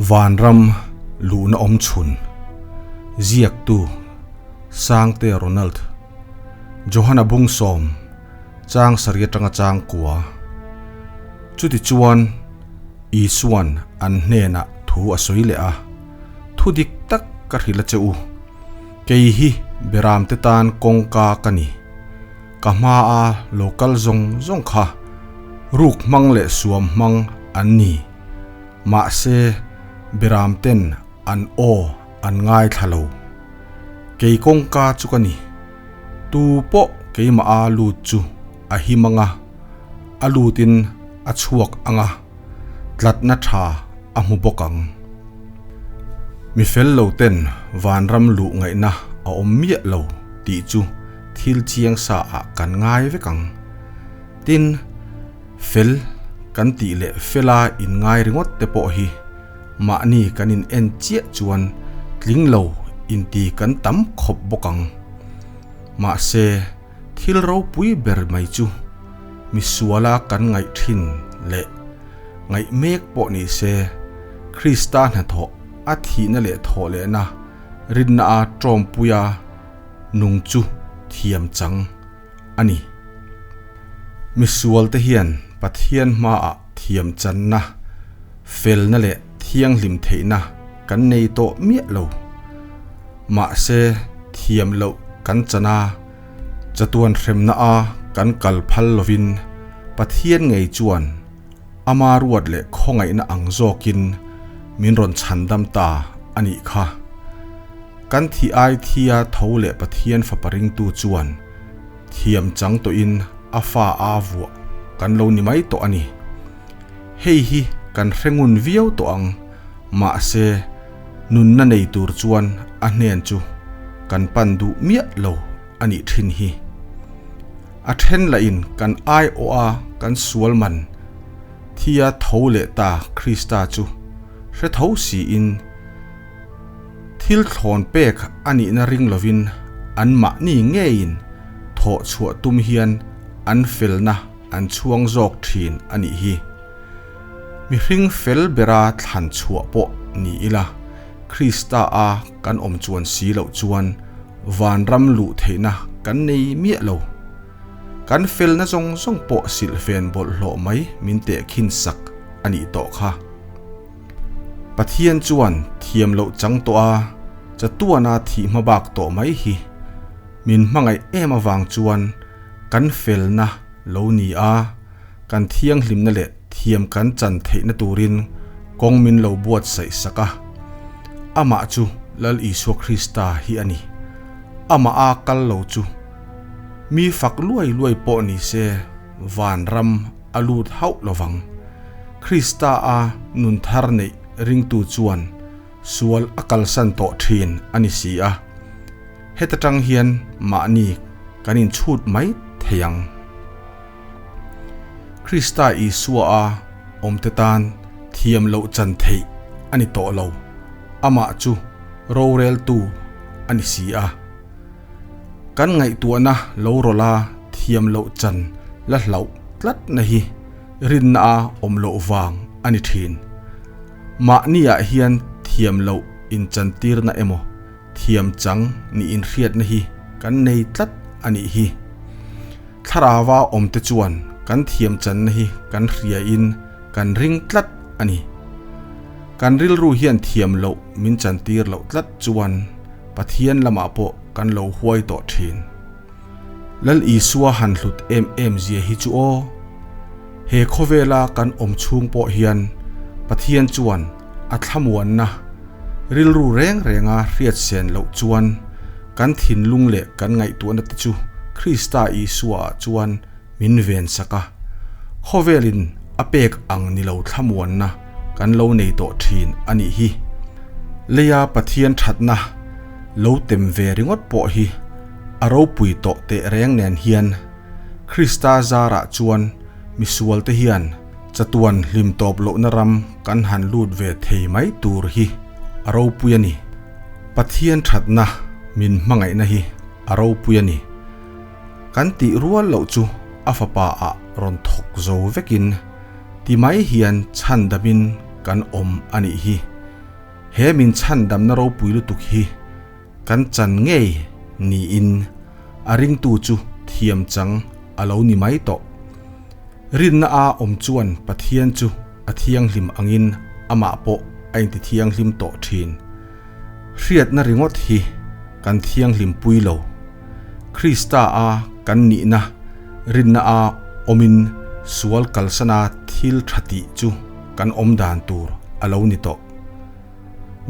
Vanram luhna awm chhun ziaktu Sangte Ronald Johana Bungsawm chang sarih atanga chang kua. Chutichuan Isuan an hnenah thu a sawi leh a, Thu dik tak ka hrilh a che u, kei hi beramte tan kawngka ka ni. Ka hmaa lo kal zawng zawng kha ruk hmang leh suam hmang an ni. Mahse beramten an aw an ngaithla lo. Kei kawngka chu ka ni. Tu pawh keimah a lut chu a him anga, a lutin a chhuak anga, tlatna tha a hmu bawk ang. Mi fel lo ten vanram luh ngaihna a awm miah lo tih chu thil chiang sa ah kan ngai vek ang. Tin, fel kan tih leh fela inngai ringawt te pawh hi mahni kan in en chiah chuan tling lo inti kan tam khawp bawk ang. Mahse, thil ropui ber mai chu misuala kan ngaih thin leh ngaih mek pawh ni se, Krista hnathawh a thihna leh thawh lehna rinna a tawmpuia nung chu thiam chang a ni. Misualte hian Pathian hmaah thiam channa, felna leh thianghlim theihna kan nei tawh miah lo. Mahse, thiam loh kan chan a, chatuan hremna a kan kal phal lovin Pathian ngei chuan ama ruat leh khawngaihna ang zawkin min rawn chhandam ta a nih kha. Kan thih ai thia tho leh Pathian fapa ringtu chuan thiam chang tawhin a fa a vuah kan lo ni mai tawh a ni. Hei hi kan hre ngun viau tawh ang, mahse nunna nei tur chuan a hnen chu kan pan duh miah lo a nih thin hi. A then lahin kan aiawha kan sual man thia tho leh ta Krista chu hre tho siin, Thil thlawn pek a nihna ring lovin anmahni ngeiin thawh chhuah tum hian an felna an chhuang zawk thin a nih hi. Mihring fel bera thlan chhuah pawh ni ila, Krista a kan awm chuan si loh chuan vanram luh theihna kan nei miah lo. Kan felna zawng zawng pawh silhfen bawlhhlawh mai min tehkhin sak a nih tawh kha. Pathian chuan thiam loh chang tawh a, chatuana thih hma bak tawh mai hi min hmangaih em avang chuan kan felna lo ni a, kan thianghlimna leh thiam kan chan theihna turin kawng min lo buatsaih sak a. Amah chu Lal Isua Krista hi a ni. Amah a kal lo chu mi fak luai luai pawh ni se vanram a lut hauh lovang. Krista a nun thar neih ringtu chuan sual a kalsan tawh thin a ni si a, heta tang hian mahni kan inchhut mai thei ang. Krista Isua a awmte tan thiam loh chan theih a ni tawh lo, amah chu roreltu a ni si a. Kan ngaihtuahna lo rawlh a thiam loh chan la hlauh tlatna hi rinna a awm loh vang a ni thin. Mahniah hian thiam loh inchantirna emaw thiam chang nih inhriatna hi kan nei tlat a nih hi. Thlarauva awmte chuan kan thiam channa hi kan hriain kan ring tlat a ni. Kan rilru hian thiam loh min chantir loh tlat chuan Pathian lamah pawh kan lo huai tawh thin. Lal Isua han hlut em em zia hi chu aw! He khawvela kan awm chhung pawh hian Pathian chuan a thlamuanna rilru reng renga hriat sen loh chuan kan thinlung leh kan ngaihtuahna te chu Krista Isua ah chuan min ven sak a, khawvelin a pek ang ni lo thlamuanna kan lo nei tawh thin a nih hi. Leia Pathian thatna lo tem ve ringawt pawh hi a ropui tawh teh reng nen hian Krista zarah chuan misualte hian chatuan hlim tawp lohna ram kan han lut ve thei mai tur hi a ropui a ni. Pathian thatna min hmangaihna hi a ropui a ni. Kan tih rual loh chu a fapa ah rawn thawk zo vekin ti mai hian chhan damin kan awm a nih hi. He min chhandamna ropui lutuk hi kan chan ngei niin a ringtu chu thiam chang a lo ni mai tawh. Rinna a awm chuan Pathian chu a thianghlim angin amah pawh a inti thianghlim tawh thin. Hriatna ringawt hi kan thianghlim pui lo. Krista a kan nihna rinna a awmin sual kalsana thil tha tih chu kan awm dan tur a lo ni tawh.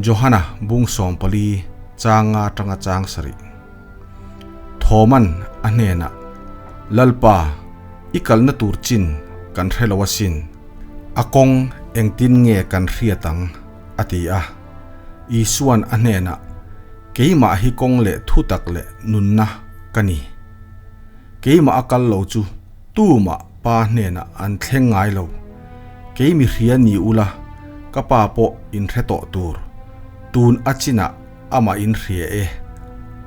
Johana bung 14 changa tanga chang sarih. Thoman a hnenah, Lalpa, i kalna tur chin kan hre lo asin. A kawng engtin nge kan hriat ang? a ti a. Isuan a hnenah, Keimah hi kawng leh thutak leh nunna ka ni. Keimah a kal lo chu tumah Pa hnenah an thleng ngai lo. Kei mi hria ni ula, ka Pa pawh in hre tawh tur. Tun a chinah amah in hria e,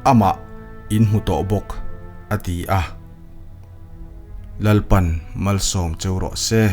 amah in hmu tawh bawk, a ti a. Lalpan malsawm cheu rawh se.